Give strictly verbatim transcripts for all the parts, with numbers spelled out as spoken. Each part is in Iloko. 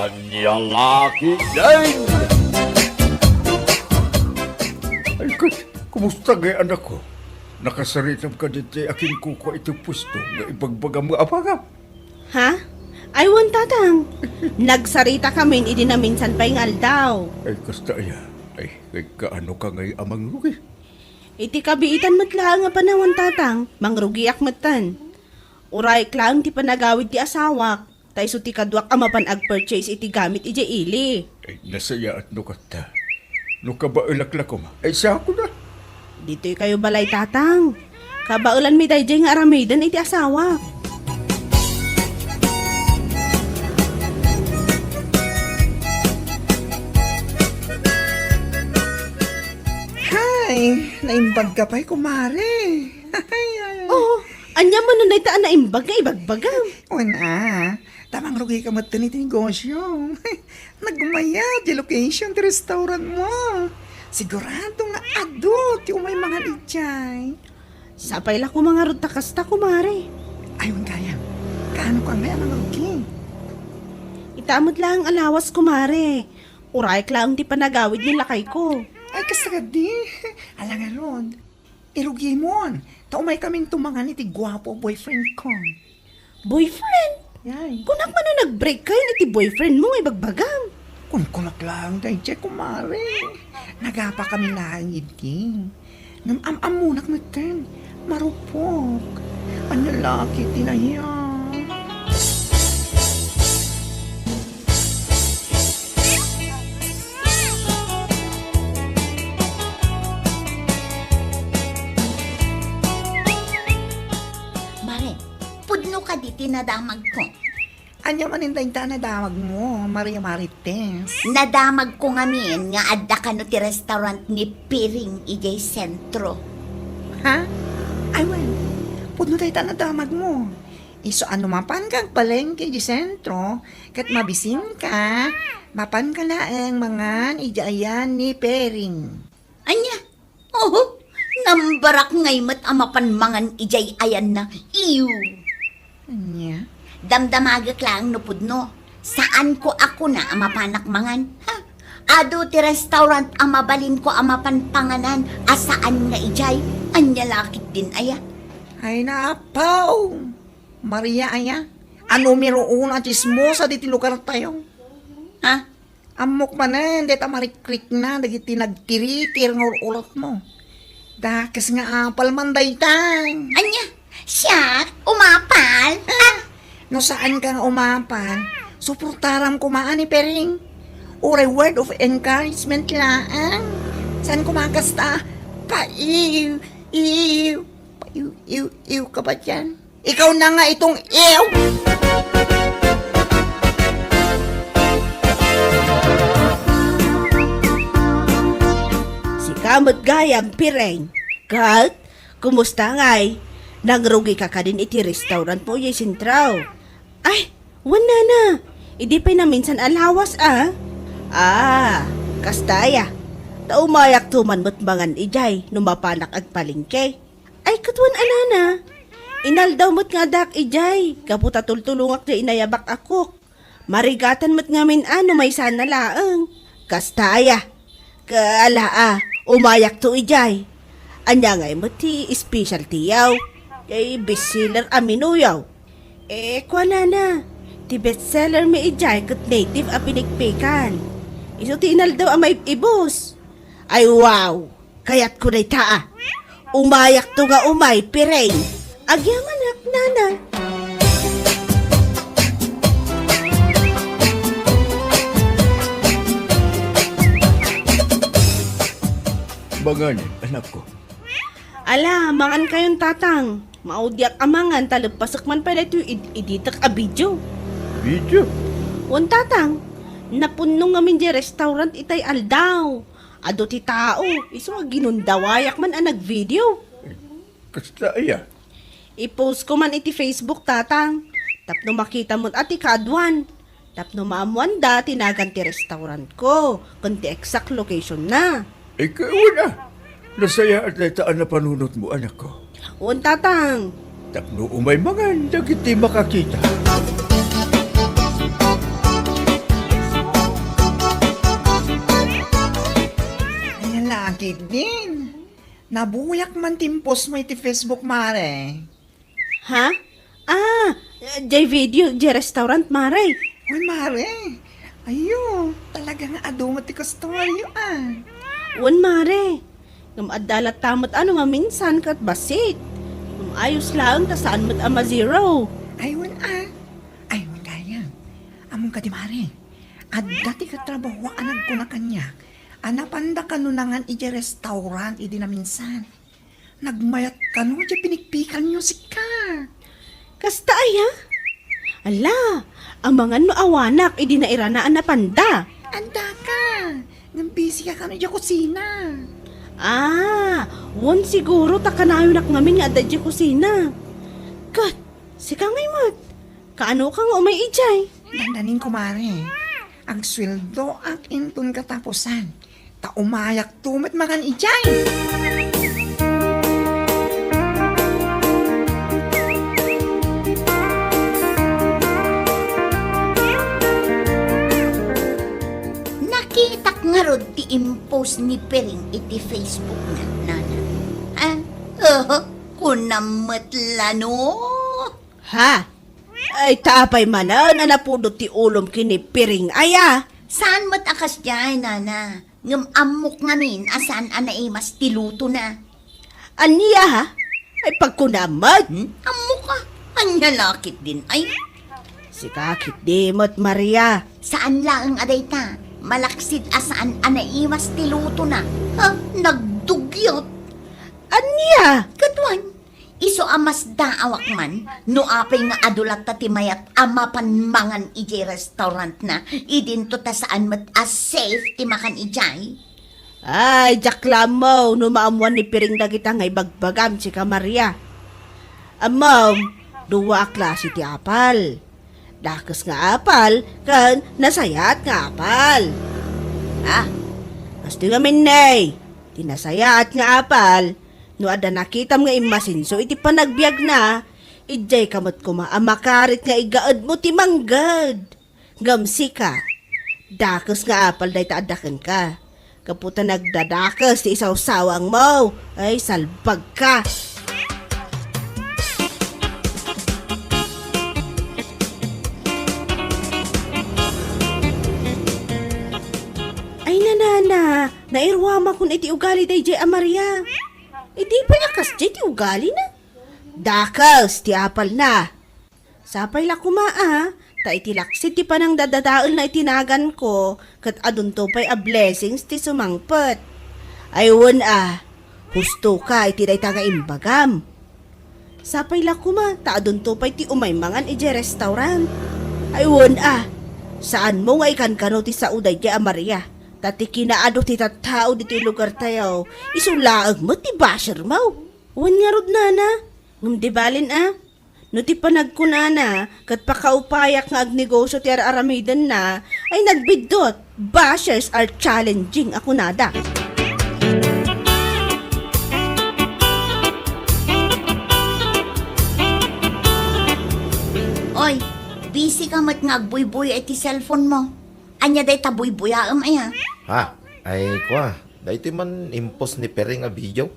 Ania la ketdin? Ay, ket, kumusta ngay, anakko? Nakasaritam kadi ti akinkukua iti puesto nga ibagbagam nga apagam? Ha? Ay, wen, Tatang. Nagsaritakamin idi naminsan pay nga aldaw. Ay, kasta aya. Ay, kay kaano ka ngay a mangrugi? Iti kabiitan met laeng a panawen, Tatang, mangrugiak metten. Urayek laeng ti panagawid ti asawak, ta isu ti kaduak a mapan agpurchase iti gamit idiay ili. Ay, nasayaat no kasta. No kabaelak la koma, ay, siakon a. Ditoy kayo balay, Tatang. Kabaelanmi daydiay nga aramiden iti asawak. Hay, naimbag ka pay, kumare. Ay, ay, ay. Oh, ania manen dayta a naimbag nga ibagbagam? Wen a, ta mangrugika metten iti negosio. Nagmayat ti location ti restaurant mo. Sigurado nga adu ti umay mangan idiay. Sapay la koma ngarud ta kasta, kumare. Ay, wen gayam. Kaano ka ngay a mangrugi? Ita met laeng a lawas, kumare. Urayek laeng ti panagawid ni lakayko. Ay, kasta kadi. Ala ngarud. Irugimon, ta umaykamin tumangan iti guapo a boyfriendko. Boyfriend? Yay. Kunak man a nag-break kayon iti boyfriend mo nga ibagbagam. Kunkunak laeng daydiay, kumare. Nagapakami laeng idi. Ngem am-ammonak metten, marupok. Ania la ketdin aya? Mare, pudno kadi ti nadamagko. Ania manen dayta a nadamagmo, Maria Marites? Nadamagko ngamin nga adda kano ti restaurant ni Piring idiay sentro. Ha? Ay, wen, pudno dayta a nadamagmo. Isu a no mapanka agpalengke idiay sentro, ket mabisinka, mapanka laeng mangan idiay ayan ni Piring. Ania? Oho, nambarak ngay met a mapan mangan idiay ayanna. Iyo. Ania? Damdamagek laeng no pudno. Saanko a kuna a mapanak mangan. Ha? Adu ti restaurant a mabalinko a mapan panganan a saan nga idiay. Ania la ketdin aya? Ay, naapaw! Maria aya, a numero uno a tsismosa diti lugartayo. Ha? Ammok manen dayta marikrikna dagiti nagtirikir nga ur-uratmo. Dakes nga apal man dayta. Ania? Siak? Umapal? Ah! No saanka nga umapal, suportaram koma ni Piring. Uray word of encouragement laeng. Saan koma kasta? Paiw, iw, paiw, iw, iw ka ba diyan? Ikaw na nga itong ew! Sika met gayam, Piring. Kat, kumusta ngay? Nangrugika kadin iti restaurant mo, idiay sentro? Ay, wen, nana. Idi pay naminsan a lawas, a. Ah, kasta aya. Ta umayakto man met mangan idiay no mapanak agpalengke. Ay, ket wen a, nana. Inaldaw met nga addaak idiay, gapu ta tultulongak diay inayabak a cook. Marigatan met ngamin a no maysana laeng. Kasta aya. Kaala a, umayakto idiay. Ania ngay met ti specialty-yo? Ti bestseller a menu-yo? Eh, kuanana, ti bestseller mi idiay ket native a pinikpikan. Isu ti inaldaw a maib-ibus. Ay, wow! Kayatko dayta a. Umayakto nga umay, Piring. Agyamanak, nana. Mangan, anakko. Ala, mangan kayon, Tatang. Maudiak a mangan ta leppasek man pay daytoy id-, editek a video. Video? Wen, Tatang. Napunno ngamin diay restaurant itay aldaw. Adu ti tao, isu nga ginundawayak man a nagvideo. Kasta aya? I-post ko man iti Facebook, Tatang. Tapno makita met a ti kaaduan. Tapno maammoanda ti nagan ti restaurantko, ken ti exact location-na. Ay, kawan a. Nasayaat dayta a napanunotmo, anakko. Wen, Tatang. Tapno umay mangan dagiti makakita. Nabuyak man ti impostmo iti Facebook, Mare. Ha? Ah, jay video, jay restaurant, Mare. Uy, Mare. Ayo, talaga nga adu met ti customeryo, ah. Wen, Mare. Ngem adda latta met a no maminsan ket bassit. Ngem ayos laeng ta saan met a ma-zero. Ay, wen, ah. Ay, wen, gayam. Ammom kadi, Mare. Adda ti katrabahoak a nagkuna kaniak a napanda kano nangan idiay restaurant idi naminsan. Nagmayat kano diay pinikpikanyo, sika. Kasta aya? Ala, amangan no awanak idi nairana a napanda. Addaka. Ngem busy ka kano idiay kusina. Ah, wen siguro ta kanayonak ngamin nga adda idiay kusina. Ket, sika ngay met. Kaano ka nga umay idiay? Dandanin, kumare. Agsueldoak inton katapusan. Ta umayakto met mangan idiay. Nakitak ngarud ti impost ni Piring iti Facebook na, nana. Ah, oho, kunam met la no. Ha? Ay, ta apay manen a napudot ti ulom ken ni Piring aya? Saan met a kasdiay, nana. Ngem ammok ngamin a saan a naimas ti lutona. Ania, ha? Ay, pagkunam met? Hmm? Ammok a. Ania la ketdin, ay? Sika ketdi met, Maria. Saan laeng a dayta. Malaksid a saan a naimas ti lutona. Ha? Nagdugyot. Ania? Ket wen, isu a masdaawak man no apay nga adu latta ti mayat a mapan mangan idiay restaurantna, idinto ta saan met a safe ti makan idiay. Ay, diak la ammo no maammoan ni Piring dagita nga ibagbagam, sika Maria. Ammom, dua a klase ti apal. Dakes nga apal ken nasayaat nga apal. Ah, kastoy ngamin, ne, ti nasayaat nga apal, no adda nakitam nga immasinso iti panagbiagna, idiayka met koma a makarit nga igaedmo ti mangged. Ngem sika, dakes nga apal dayta adda kenka. Gapu ta nagdadakes ti isawsawangmo. Ay, salbagka! Ay, nanana, nairuamakon iti ugali daydiay a Maria. Idi pay a kasdiay ti ugalina. Dakes ti apalna. Sapay la koma a, ta iti laksid ti panangdadadaelna iti naganko, ket adunto pay a blessings ti sumangpet. Ay wen a, husto ka iti dayta nga imbagam. Sapay la koma ta adunto pay ti umay mangan idiay restaurant. Ay wen a, saanmo nga ikankano ti sao daydiay a Maria, ta ti kinaadu ti tattao ditoy lugartayo, isu laeng met ti bashermo. Wen ngarud, nana, ngem di balin a, no ti panagkunana ket pakaupayak nga agnegosio ti ar-aramidenna, ay nagbiddut, bashers are challenging a kunada. Oy, busy ka met nga agbuybuya iti cellphone mo. Ania dayta buybuyaem aya? Ha? Ay, kua, daytoy man impost ni Piring a video.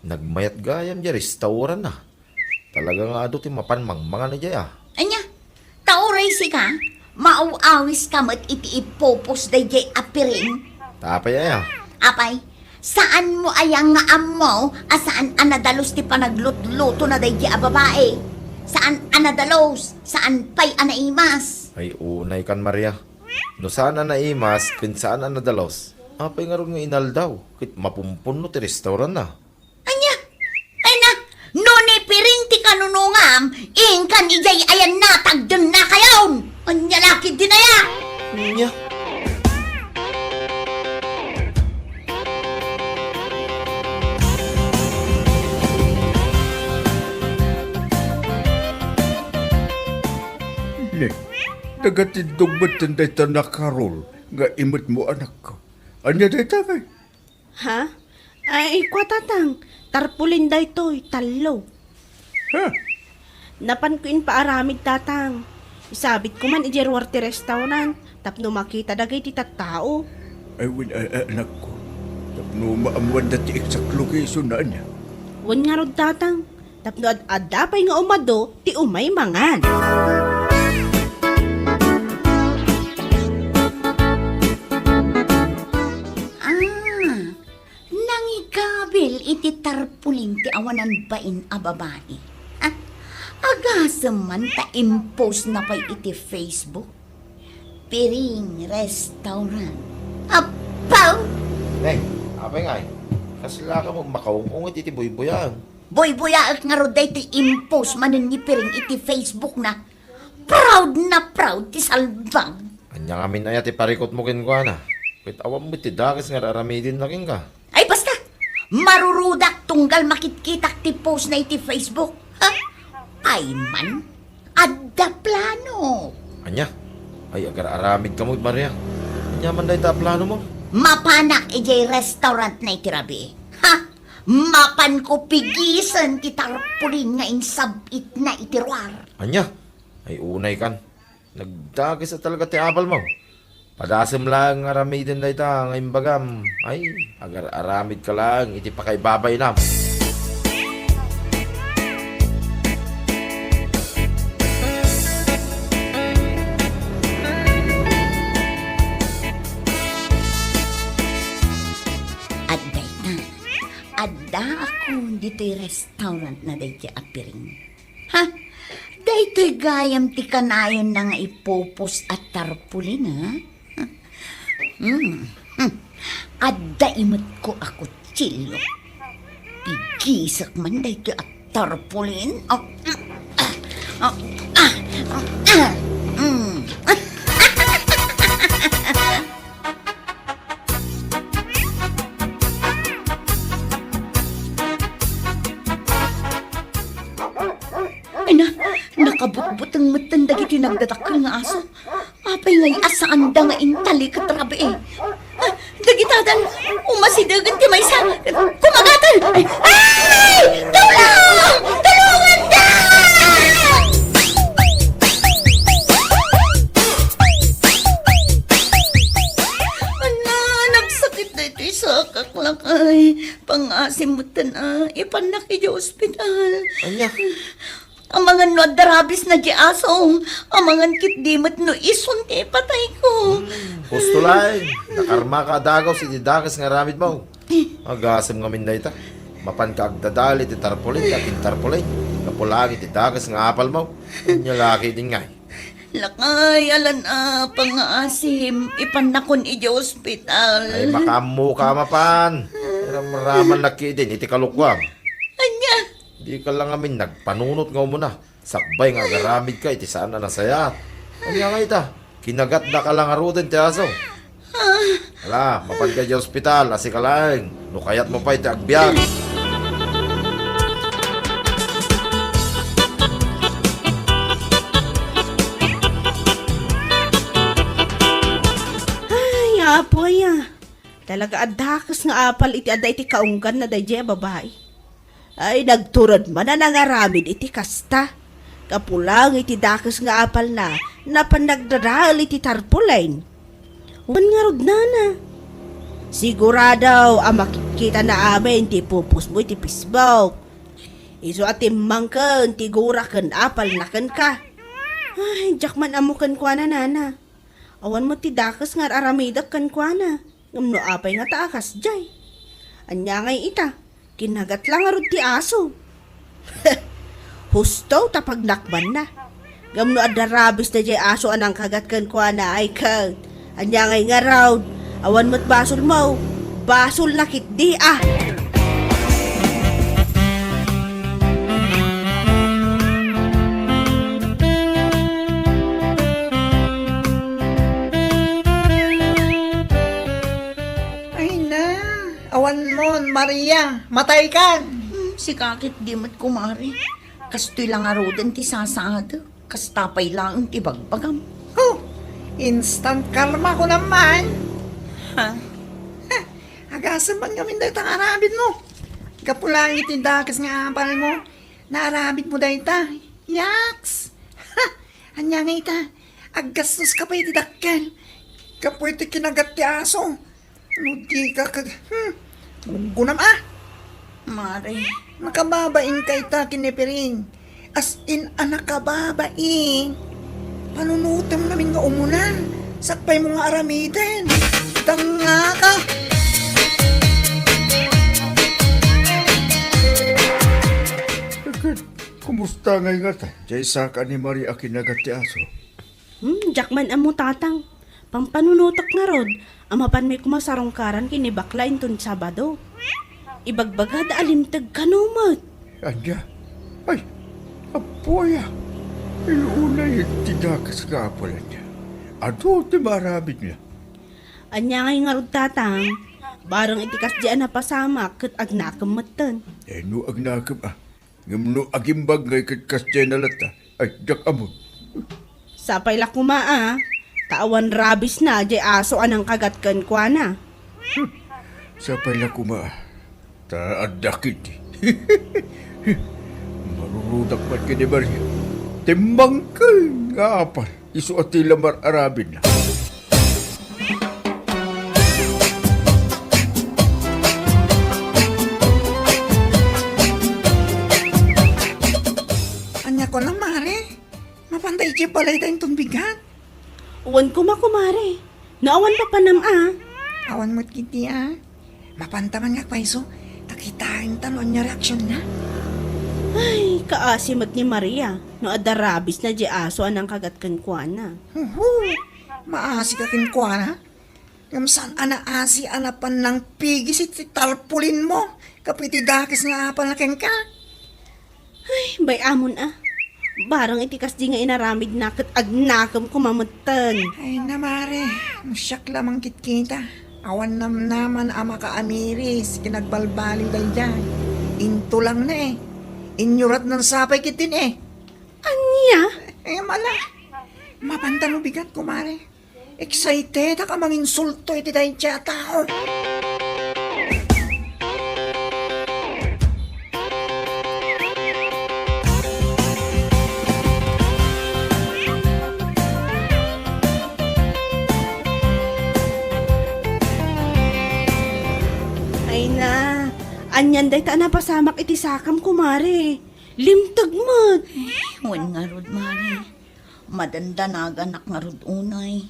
Nagmayat gayam diay restaurant na. Talaga nga adu ti mapan mangmangan idiay, ah. Ania? Ta uray sika, maaw-awis ka met iti ipupos daydiay a Piring? Ta apay aya? Apay, saan mo aya nga ammo a saan a nadalus ti panaglutlutona daydiay a babai? Saan a nadalus, saan pay a naimas? Ay, unay kan Maria. No saan a naimas ken saan a nadalus, apay ngarud nga inaldaw ket mapumpunno ti restaurantna? Ania? Ay na, no ni Piring ti kanunongam, inkan idiay ayan natagdennakayon! Ania la ketdin aya? Ania? Ne, nagatiddog metten dayta nakarul nga imetmo, anakko. Ania dayta, kay? Ha? Ay, kua, tatang, tarpaulin daytoy, tallo. Ha? Napanko impaaramid, tatang. Isabitko man idiay ruar ti restaurant tapno makita dagiti tattao. Ay, wen, a-, a-, anakko. Ta No maammoanda ti exact location na ania. Wen ngarud, Tatang, tapno ad-adda pay nga umadu ti umay mangan. Ah, nangigabil iti tarpulin ti awanan bain a babai. Ah, agasem man ta impostna pay iti Facebook. Piring Restaurant. Apaw! Neng, apay ngay? Kasla ka mo makaung-ungit iti buybuyaen. Buybuyaek ngarud daytoy impost manen ni Piring iti Facebook na. Proud na proud ti salbag. Ania ngamin aya ti parikutmo kenkuana? Ket awan met ti dakes nga ar-aramidenna kenka. Ay, basta! Marurudak tunggal makitkitak ti post na iti Facebook. Ha? Ay man, adda plano. Ania? Ay, agar-aramid kamo, Maria. Ania man dayta a plano mo? Mapanak idiay restaurant na iti rabii. Ha? Mapanko pigisen ti tarpulin nga insab-itna iti ruar. Ania? Ay, unay kan. Nagdakes a talaga ti apalmo. Padasem laeng nga aramiden dayta nga imbagam. Ay, agar-aramidka laeng iti pakaibabainam. Adda ita. Addaakon ditoy restaurant na daytoy a Piring. Ha? Daytoy gayam ti kanayonna nga ipupos a tarpulin, ha? Hmm. Hmm. Adda imetko a kutsilio. Pigisek man daytoy a tarpulin. Oh. Ah. Oh. Ah. Oh. Ah. Hmm. Ay na, nakabutbuteng metten dagiti nagdadakkel nga aso. Apay ngay a saanda nga intaliket rabii? Ah, dagitadan, umasidegen ti maysa. Kumagaten! Ay! Tulong! Tulonganda! Ala, nagsakit daytoy sakak, lakay. Pangngaasim metten a ipannak idiay ospital. Ania? Amangan no adda rabies na di aso. Amangan ketdi met no isun ti ipatayko. Hmm, husto laeng. Nakarmaka a dagus iti dakes nga aramidmo. Agasem ngamin dayta. Mapanka agdadael iti tarpulin, ken tarpulin. Gapu laeng iti dakes nga apalmo. Ania la ketdin ngay? Lakay, alan a pangngaasim, ipannakon idiay ospital. Ay, makaammoka a mapan. Ramramannak ketdin iti kalokuam. Ania? Dika la ngamin nagpanunot nga umuna. Sakbay nga agaramidka iti saan a nasayaat. Ania ngay ita? Kinagatdaka la ngaruden ti aso. Ah. Ala, mapanka idiay ospital, a sika laeng, no kayatmo pay ti agbiag. Ay, apoy, ah. Talaga a dakes nga apal iti adda iti kaungganna daydiay a babai. Ay, nagturod man a nangaramid iti kasta. Gapu laeng iti dakes nga apalna, napan nagdadael iti tarpaulin. Wen ngarud, nana, sigurado a makitkitana amin ti ipupos mo iti Facebook. Isu a timmangken ti gura ken apalna kenka. Ay, diak man ammo kenkuana, nana. Awan met ti dakes nga ar-aramidek kenkuana. Ngem no apay ngata a kasdiay? Ania ngay ita? Kinagat la ngarud ti aso. Husto ta pagnakbanna. Ngem no adda rabies daydiay aso a nangkagat kenkuana, ay ket, ania ngay ngarud? Awan met basolmo. Basolna ketdi a. Ay na, awanmon, Maria, mataykan. Hmm, sika ketdi met, kumare. Kastoy la ngaruden ti sasaadek. Kasta pay laeng ti bagbagam. Oh, instant karma ko naman. Ha? Ha, agasem man ngamin dayta nga aramidmo. Gapu laeng iti dakes nga apalmo, naaramidmo dayta. Yaks! Ha! Ania ngay ita? Aggastoska pay iti dakkel. Gapu iti kinagat ti aso. No dika ket, hmm, Gunggonam a! Mare, nakababain ka ita ken ni Piring. As in a nakababain. Panunotem ngamin nga umuna. Sakbay mo nga aramiden. Dangngaka! Ket, kumusta ngay ngata? Jay saka ni Maria a kinagat ti aso. Hmm, diak man ammo, Tatang. Pampanunotek ngarud a mapanmi koma sarungkaran ken ni Bakla inton Sabado. Ibagbagada a limteg kano met. Ania? Ay, apo aya. Iluunay ti dakes nga apalanda. Adu ti maaramidna. Ania ngay ngarud, Tatang? Bareng iti kasdi a napasamak ket agnakem metten. Eh, no agnakem a. Ngem no agimbag ngay ket kasdiay na latta, ay, diak ammon. Sapay la koma a, ta awan rabiesna diay aso a nangkagat kenkuana. Sapay la koma a, ta adda ketdi. Marurudak met ken ni Maria. Timmangken nga apal. Isu a ti la mar-aramidna. Ania kunam, Mare? Mapanta idiay balayda inton bigat? Wen koma, Kumare. No awan papanam a. Awan met ketdi a. Mapanta man nga payso, ta kitaenta no ania reaksionna. Ay, kaasi met ni Maria no adda rabiesna diay aso a nangkagat kenkuana. Huhu! Maasi ka kenkuana? Ngem saan a naasi a napan nangpigis iti tarpulinmo gapu iti dakes nga apalna kenka? Ay, bay-amon a. Bareng iti kasdi nga inaramidna ket agnakem koma metten. Ay na, Mare, no siak la mangkitkita, awan namnaman a makaamiris ken agbalbaliw daydiay. Intulang na e. Inyuratnan sapay ketdin e. Ania? Eh, mala. Mapanta no bigat, Kumare. Excited a manginsulto iti daydiay a tao. Ay na, anian dayta a napasamak iti sakam, Kumare? Limteg met. Eh, wen ngarud, Mare. Madandanaganak ngarud unay.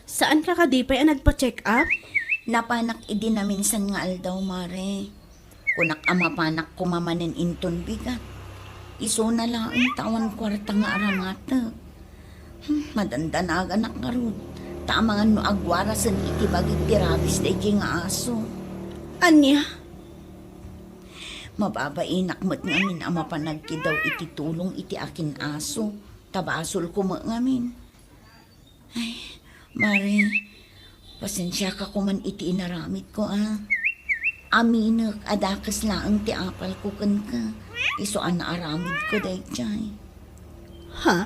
Saanka kadi pay a nagpa-check up? Napanak idi naminsan nga aldaw, Mare. Kunak a mapanak koma manen inton bigat. Isuna laeng ta awan kuarta nga aramatek. Hmm, madandanaganak ngarud. Ta amangan no agwarasen iti bagik ti rabies daydiay nga aso. Ania? Mababainak met ngamin a mapan agkidaw iti tulong iti akin-aso. Ta basolko met ngamin. Ay, Mare, pasensiaka koman iti inaramidko a. Aminek a dakes laeng ti apalko kenka, isu a naaramidko daydiay. Ha?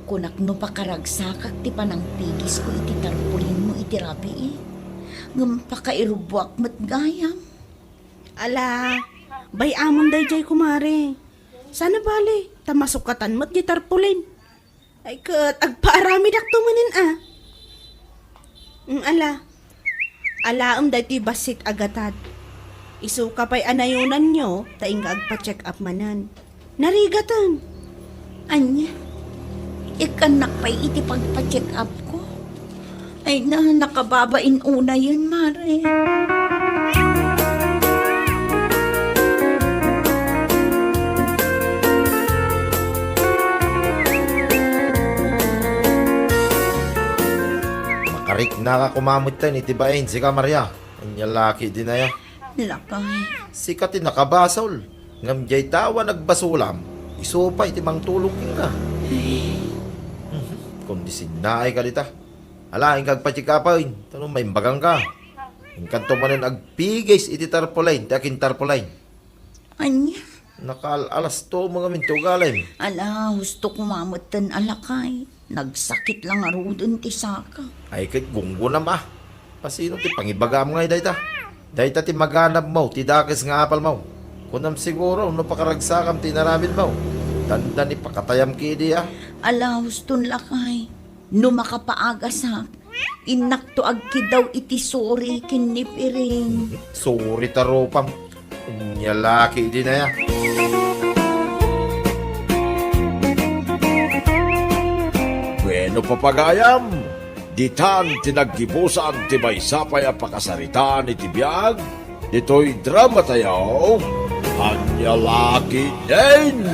Kunak no pakaragsakak ti panangpigisko iti tarpulinmo iti rabii, ngem pakairubbuak met gayam. Ala, bay-amon daydiay, Kumare. Saan a bale, ta masukatan met di tarpulin. Ay ket, agpaaramidakto manen a. Mm, ala. Alaem daytoy bassit a gatad. Isuka pay a nayonanyo, ta inka agpa-check up manen. Narigaten. Ania? Ikkannak pay iti pagpa-check up ko? Ay na, nakababain unayen, Mare. Makariknaka koma metten iti bain, sika, Maria. Ania la ketdin aya? Lakay. Sika ti nakabasol. Ngem diay ta awan agbasolam, isu pay ti mangtulong kenka. Ay. Mhm. Kundi sinnaay ka dita. Ala, inka agpa-check-upen, ta no maimbagangka. Inkanto manen agpigis iti tarpaulin, ti akin tarpaulin. Ania? Nakaal-alasto mo ngamin ti ugalim. Ala, husto koma metten a lakay. Nagsakit la ngaruden ti saka. Ay, ket gunggonam a. Asino ti pangibagam ngay dayta? Dayta ti maganabmo, ti dakes nga apalmo. Kunam siguro no pakaragsakam ti inaramidmo. Dandani pakatayam kidi a. Ala, huston lakay. No makapaagasak, Innakto agkidaw iti suri ken ni Piring. Suri ta rupam. Ania la ketdin aya. Bueno, papagayam, ditan ti naggibusan ti maysa pay a pakasaritaan iti biag ditoy dramatayo, Ania la ketdin.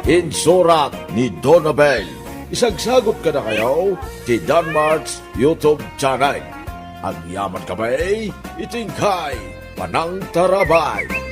Insurat ni Donabel. Isagsagut kadakayo ti Danmark's YouTube channel. Agyaman kami iti inkay panangtarabay.